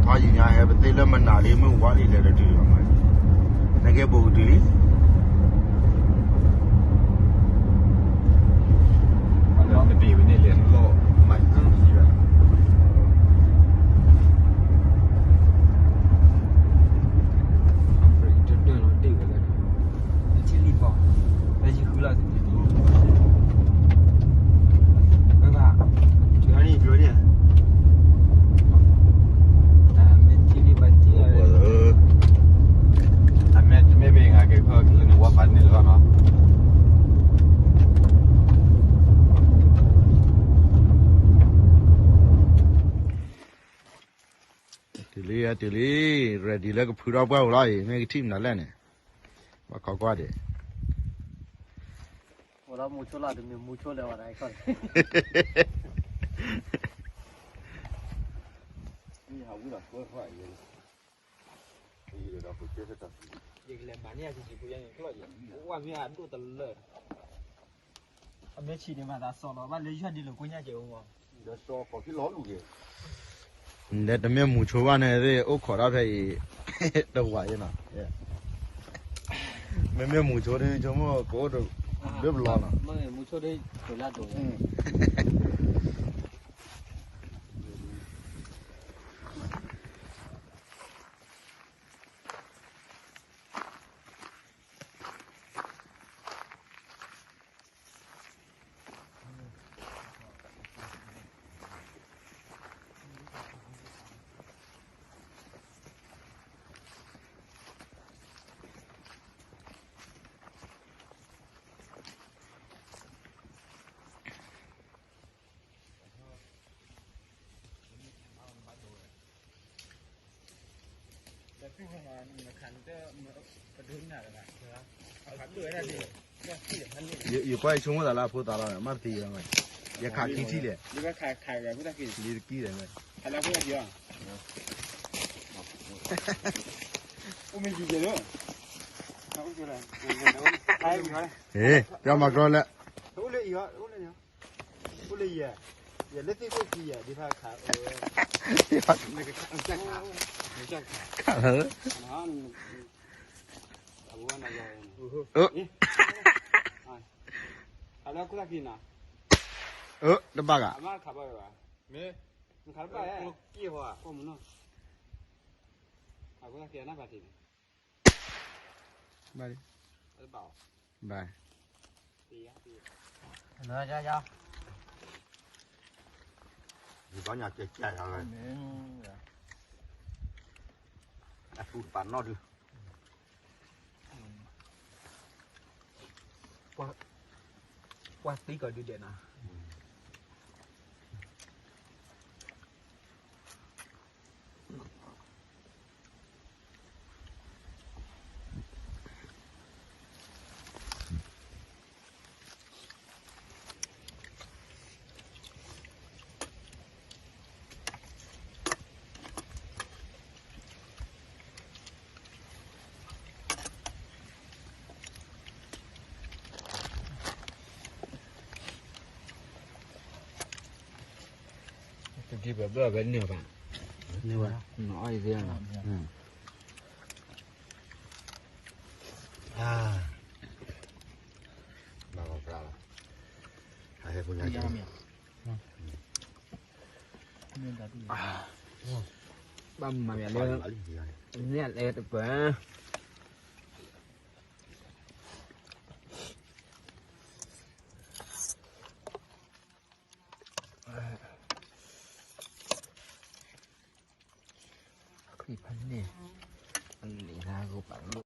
ဖးယံၤညါဟဲ ပသ့လၢမနၤလံ မုၢ်ဝါလံလဲၤတတုၤလီၤမး, နကဲဘိးကတုၤလံ, တဘ့ၣ်ဝဲန့ၣ်လဲၤလီၤမး, ထံလံပီ, ဖဲယဃုလီၤ, ဘၣ်, ထံလံပီ, မ့ၢ်ထံလံပီ, အမ့ၢ်တမ့ၢ်ဘၣ် ငါက့ၤဖီၣ်က့ၤန့ၣ် ဝါပာ်န့ၣ်လီၤနီၤ. တုၤလံ တုၤလံ, ready လၢကဖုထီၣ်ပှၢ်ဧိၤလီၤအံၤ မ့ၢ်ကထံၣ်မနုၤလဲၣ်န့ၣ်, ဘၣ်ခိးကွၢ်ဒံး, အိၣ်ဒီးမူဆိလီၤ တမ့ၢ်မူဆိလၢၤဘၣ်ဒၣ်ခီ, ယကလဲၤမၤန့ၢ်ယကက့ၤဖိယါန့ၣ် ကျီၢ်ယဲ, ဝါမ့ၢ်အဒိၣ်တလၢာ် အမ့ၢ်ဆံးဒံးမးသးစီၤလီၤ ဘၣ်လၢယွၤဒ်လိာ်ကိညါကဲဧိၤမး, ဒီးစီၤကီးဖံလီၤလူၤက့ၤ, ဒီးတမ့ၢ်မူဆိဘၣ်န့ၣ် အိၣ်ခိးတၢ်ဖဲအံၤ, တဝၤယဲနီၤ, မ့မ့ၢ်မူဆိဒီး ဆိကမိၣ်ကအိၣ်တဒၢပလီနီၤ, မ့မ့ၢ်မူဆိဒီး တလၢဒိး ယကွၢ်ဆိကမိၣ်သးလၢအဖိသးလီၤ မ့ၢ်တသံလီၤ, ယခးခံထံၣ်လဲၣ်, ယတကံၢ်လဲၣ်, ပျီမၤကျီလဲၣ် အိၣ်လၢယဲ, ယဲလၢသ့ၣ်ခိၣ်ခံယဲ ဒ်ဖးခး, ခးလၢ, အဝဲနယဲ, အလၢခိၣ်သၣ်ခံနီၤ, အတဘၣ်ဂၤ, အမ့ၢ်ခးဘၣ်ဝဲဘၣ်, မ့ၢ်, နခးတဘၣ်ဧါ, ကံၢ်ဟီဧါ, ခိၣ်မုၢ်နီၤ, အခိၣ်သၣ်ခံအနၢ်ဘၣ်တ့ၢ်န့ၣ် ဘၣ်လံ, ဘၣ်, ဘၣ်, ယဘၣ်ညါကဲကဲလီၤ, အပူၤတပာ်နီၣ်ဒုး, ပှၤသံကီးဒုးဒဲးနီၤ. တကံၢ်ပဘၢၣ်ဝဲန့ၢ်ဘၣ်, န့ၢ်ဘၣ်, နအီၣ်အံၤသ့ၣ်, ဘၣ်လီၤ, ဟဲဖိညါ, ဘၣ်မၤမ့ၢ်လၢ, န့ၣ်လဲၤတပၢၢ် ခရံာ်ဖးန့ၣ်, အလံာ်နၤဂိၢ်ပာ်လိ